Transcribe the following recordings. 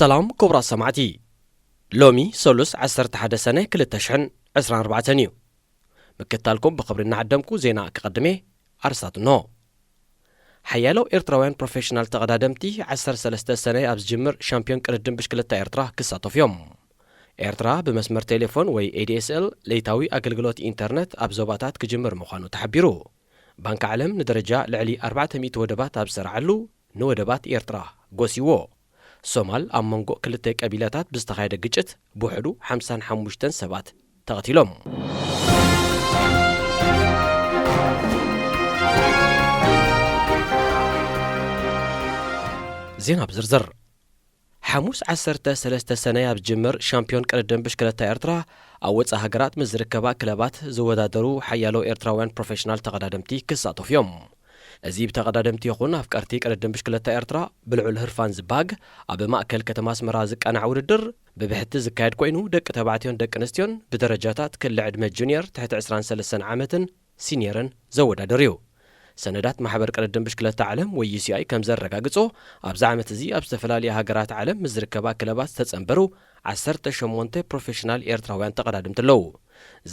ሰላም ክቡራት ሰማዕቲ፣ ሎሚ ሰሉስ ዓሰርተ ሓደ ሰነ ክልተ ሽሕን ዕስራን ኣርባዕተን እዩ። ምክትታልኩም ብኽብሪ እናዓደምኩ ዜና ክቐድም እየ። ኣርስታት እንሆ። ሓያሎ ኤርትራውያን ፕሮፌሽናል ተቐዳደምቲ ዓሰርተ ሰለስተ ሰነ ኣብ ዝጅምር ሻምፒዮን ቅድድም ብሽክለታ ኤርትራ ክሳተፉ እዮም። ኤርትራ ብመስመር ቴሌፎን ወይ ኤ ዲ ኤስ ኤል ለይታዊ ኣገልግሎት ኢንተርነት ኣብ ዞባታት ክጅምር ምዃኑ ተሓቢሩ። ባንክ ዓለም ንደረጃ ልዕሊ ኣርባዕተ ሚእቲ ወደባት ኣብ ዝሰርዓሉ ንወደባት ኤርትራ ጎሲዎ። ሶማል ኣብ መንጎ ክልተ ቀቢላታት ብዝተኻየደ ግጭት ብውሕዱ ሓምሳን ሓሙሽተን ሰባት ተቐቲሎም። ዜና ብዝርዝር። ሓሙስ ዓሰርተ ሰለስተ ሰነ ኣብ ዝጅምር ሻምፒዮን ቅድድም ብሽክለታ ኤርትራ ኣብ ወጻኢ ሃገራት ምስ ዝርከባ ክለባት ዝወዳደሩ ሓያሎ ኤርትራውያን ፕሮፌሽናል ተቐዳደምቲ ክሳተፉ እዮም። እዚ ብተቐዳደምቲ ይኹን ኣፍቀርቲ ቅድድም ብሽክለታ ኤርትራ ብልዑል ህርፋን ዝበሃግ ኣብ ማእከል ከተማ ኣስመራ ዝቃናዕ ውድድር ብብሕቲ ዝካየድ ኮይኑ ደቂ ተባዕትዮን ደቂ ኣንስትዮን ብደረጃታት ክሊ ዕድመ ጁኒየር ትሕቲ ዕስራን ሰለስተን ዓመትን ሲኒየርን ዘወዳድር እዩ። ሰነዳት ማሕበር ቅድድም ብሽክለታ ዓለም ወይ ዩ ሲ ኣይ ከም ዘረጋግጾ ኣብዚ ዓመት እዚ ኣብ ዝተፈላለያ ሃገራት ዓለም ምስ ዝርከባ ክለባት ዝተጸንበሩ ዓሰርተ ሸሞንተ ፕሮፌሽናል ኤርትራውያን ተቐዳደምቲ ኣለዉ።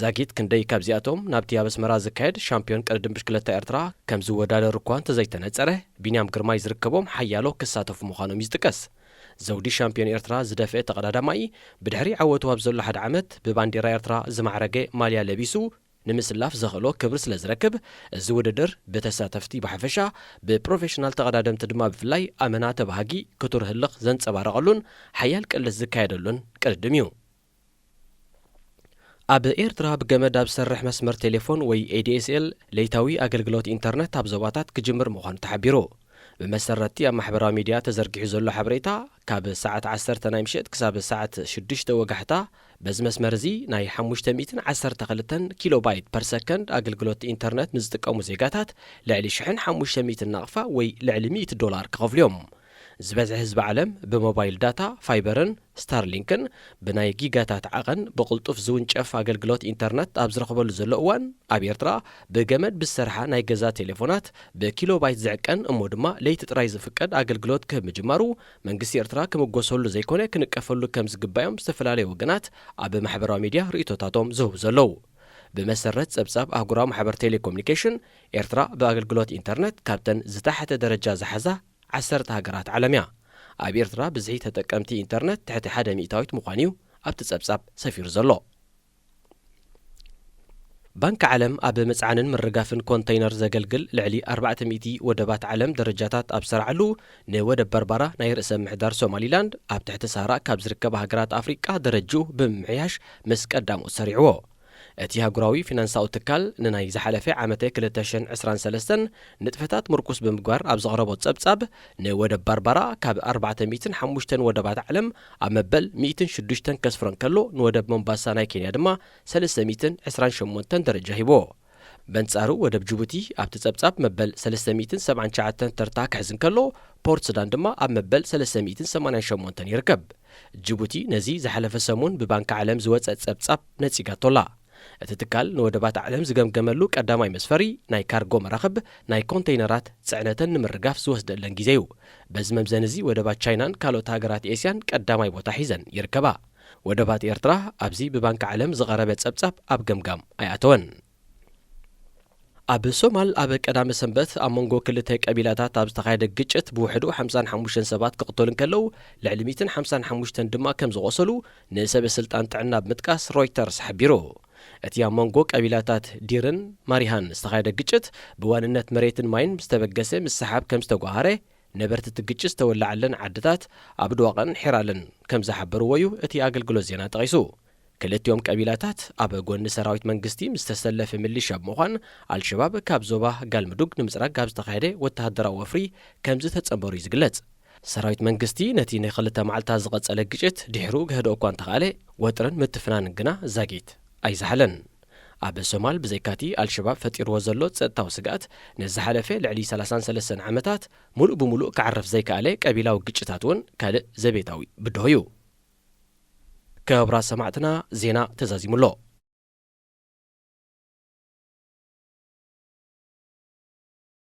ዛጊት ክንደይ ካብዚኣቶም ናብቲ ኣብ ኣስመራ ዝካየድ ሻምፒዮን ቅድድም ብሽክለታ ኤርትራ ከም ዝወዳደሩ እኳ እንተዘይተነጸረ፣ ቢንያም ግርማይ ዝርከቦም ሓያሎ ክሳተፉ ምዃኖም እዩ ዝጥቀስ። ዘውዲ ሻምፒዮን ኤርትራ ዝደፍአ ተቐዳዳማይ ብድሕሪ ዓወቱ ኣብ ዘሎ ሓደ ዓመት ብባንዴራ ኤርትራ ዝማዕረገ ማልያ ለቢሱ ንምስላፍ ዘኽእሎ ክብሪ ስለ ዝረክብ፣ እዚ ውድድር ብተሳተፍቲ ብሓፈሻ ብፕሮፌሽናል ተቐዳደምቲ ድማ ብፍላይ ኣመና ተባሃጊ ክቱር ህልኽ ዘንጸባረቐሉን ሓያል ቅልስ ዝካየደሉን ቅድድም እዩ። ኣብ ኤርትራ ብገመድ ኣብ ዝሰርሕ መስመር ቴሌፎን ወይ ኤ ዲ ኤስ ኤል ለይታዊ ኣገልግሎት ኢንተርነት ኣብ ዞባታት ክጅምር ምዃኑ ተሓቢሩ። ብመሰረትቲ ኣብ ማሕበራዊ ሚድያ ተዘርጊሑ ዘሎ ሓበሬታ፣ ካብ ሰዓት ዓሰርተ ናይ ምሸት ክሳብ ሰዓት ሽዱሽተ ወጋሕታ በዚ መስመር እዚ ናይ ሓሙሽተ ሚእትን ዓሰርተ ክልተን ኪሎባይት ፐር ሰከንድ ኣገልግሎት ኢንተርነት ንዝጥቀሙ ዜጋታት ልዕሊ ሽሕን ሓሙሽተ ሚእትን ናቕፋ ወይ ልዕሊ ሚእቲ ዶላር ክኸፍሉ እዮም። ዝበዝሐ ህዝቢ ዓለም ብሞባይል ዳታ፣ ፋይበርን ስታርሊንክን ብናይ ጊጋታት ዓቐን ብቕልጡፍ ዝውንጨፍ ኣገልግሎት ኢንተርነት ኣብ ዝረኽበሉ ዘሎ እዋን፣ ኣብ ኤርትራ ብገመድ ብዝሰርሓ ናይ ገዛ ቴሌፎናት ብኪሎባይት ዝዕቀን እሞ ድማ ለይቲ ጥራይ ዝፍቀድ ኣገልግሎት ክህብ ምጅማሩ መንግስቲ ኤርትራ ክምጎሰሉ ዘይኮነ ክንቀፈሉ ከም ዝግባዮም ዝተፈላለዩ ወገናት ኣብ ማሕበራዊ ሚድያ ርእይቶታቶም ዝህቡ ዘለዉ። ብመሰረት ጸብጻብ ኣህጉራዊ ማሕበር ቴሌኮሙኒኬሽን፣ ኤርትራ ብኣገልግሎት ኢንተርነት ካብተን ዝታሓተ ደረጃ ዝሓዛ ዓሰርተ ሃገራት ዓለም እያ። ኣብ ኤርትራ ብዝሒ ተጠቀምቲ ኢንተርነት ትሕቲ ሓደ ሚእታዊት ምዃኑ እዩ ኣብቲ ጸብጻብ ሰፊሩ ዘሎ። ባንክ ዓለም ኣብ ምጽዓንን ምርጋፍን ኮንተይነር ዘገልግል ልዕሊ ኣርባዕተ ሚእቲ ወደባት ዓለም ደረጃታት ኣብ ዝሰርዓሉ ንወደብ በርባራ ናይ ርእሰ ምሕዳር ሶማሊላንድ ኣብ ትሕቲ ሳህራ ካብ ዝርከባ ሃገራት ኣፍሪቃ ደረጅኡ ብምምሕያሽ ምስ ቀዳሞት ሰሪዕዎ። እቲ ኣህጉራዊ ፊናንሳዊ ትካል ንናይ ዝሓለፈ ዓመተ ክልተ ሽሕን ዕስራን ሰለስተን ንጥፈታት ምርኩስ ብምግባር ኣብ ዘቕረቦ ጸብጻብ፣ ንወደብ ባርባራ ካብ ኣርባዕተ ሚእትን ሓሙሽተን ወደባት ዓለም ኣብ መበል ሚእትን ሽዱሽተን ከስፍሮ እንከሎ፣ ንወደብ ሞምባሳ ናይ ኬንያ ድማ ሰለስተ ሚእትን ዕስራን ሸሞንተን ደረጃ ሂብዎ። በንጻሩ ወደብ ጅቡቲ ኣብቲ ጸብጻብ መበል ሰለስተ ሚእትን ሰብዓን ትሽዓተን ተርታ ክሕዝ እንከሎ፣ ፖርት ሱዳን ድማ ኣብ መበል ሰለስተ ሚእትን ሰማንያን ሸሞንተን ይርከብ። ጅቡቲ ነዚ ዝሓለፈ ሰሙን ብባንክ ዓለም ዝወጸ ጸብጻብ ነጺጋቶላ። እቲ ትካል ንወደባት ዓለም ዝገምገመሉ ቀዳማይ መስፈሪ ናይ ካርጎ መራኽብ ናይ ኮንተይነራት ጽዕነተን ንምርጋፍ ዝወስደለን ግዜ እዩ። በዚ መምዘኒ እዚ ወደባት ቻይናን ካልኦት ሃገራት ኤስያን ቀዳማይ ቦታ ሒዘን ይርከባ። ወደባት ኤርትራ ኣብዚ ብባንክ ዓለም ዝቐረበ ጸብጻብ ኣብ ገምጋም ኣይኣተወን። ኣብ ሶማል ኣብ ቀዳመ ሰንበት ኣብ መንጎ ክልተ ቀቢላታት ኣብ ዝተኻየደ ግጭት ብውሕዱ ሓምሳን ሓሙሽተን ሰባት ክቕተሉ እንከለዉ፣ ልዕሊ ሚእትን ሓምሳን ሓሙሽተን ድማ ከም ዝቖሰሉ ንሰበ ስልጣን ጥዕና ብምጥቃስ ሮይተርስ ሓቢሩ። እቲ ኣብ መንጎ ቀቢላታት ዲርን ማሪሃን ዝተኻየደ ግጭት ብዋንነት መሬትን ማይን ዝተበገሰ ምስሓብ ከም ዝተጓሃረ ነበርቲ እቲ ግጭት ዝተወለዓለን ዓድታት ኣብ ድዋቕን ሒራልን ከም ዝሓበርዎ እዩ እቲ ኣገልግሎት ዜና ጠቒሱ። ክልቲኦም ቀቢላታት ኣብ ጎኒ ሰራዊት መንግስቲ ምስ ተሰለፈ ምሊሻ ብምዃን፣ ኣልሸባብ ካብ ዞባ ጋልምዱግ ንምጽራግ ኣብ ዝተኻየደ ወተሃደራዊ ወፍሪ ከም ዝተጸንበሩ እዩ ዝግለጽ። ሰራዊት መንግስቲ ነቲ ንኽልተ መዓልታት ዝቐጸለ ግጭት ድሒሩ ክህድኦ እኳ እንተኽኣለ፣ ወጥርን ምትፍናንን ግና ዛጊት ኣይዝሓለን። ኣብ ሶማል ብዘይካቲ ኣልሸባብ ፈጢርዎ ዘሎ ጸጥታዊ ስግኣት፣ ንዝሓለፈ ልዕሊ ሰላሳን ሰለስተን ዓመታት ሙሉእ ብሙሉእ ክዓርፍ ዘይከኣለ ቀቢላዊ ግጭታት እውን ካልእ ዘቤታዊ ብድሆ እዩ። ክቡራት ሰማዕትና፣ ዜና ተዛዚሙ ኣሎ።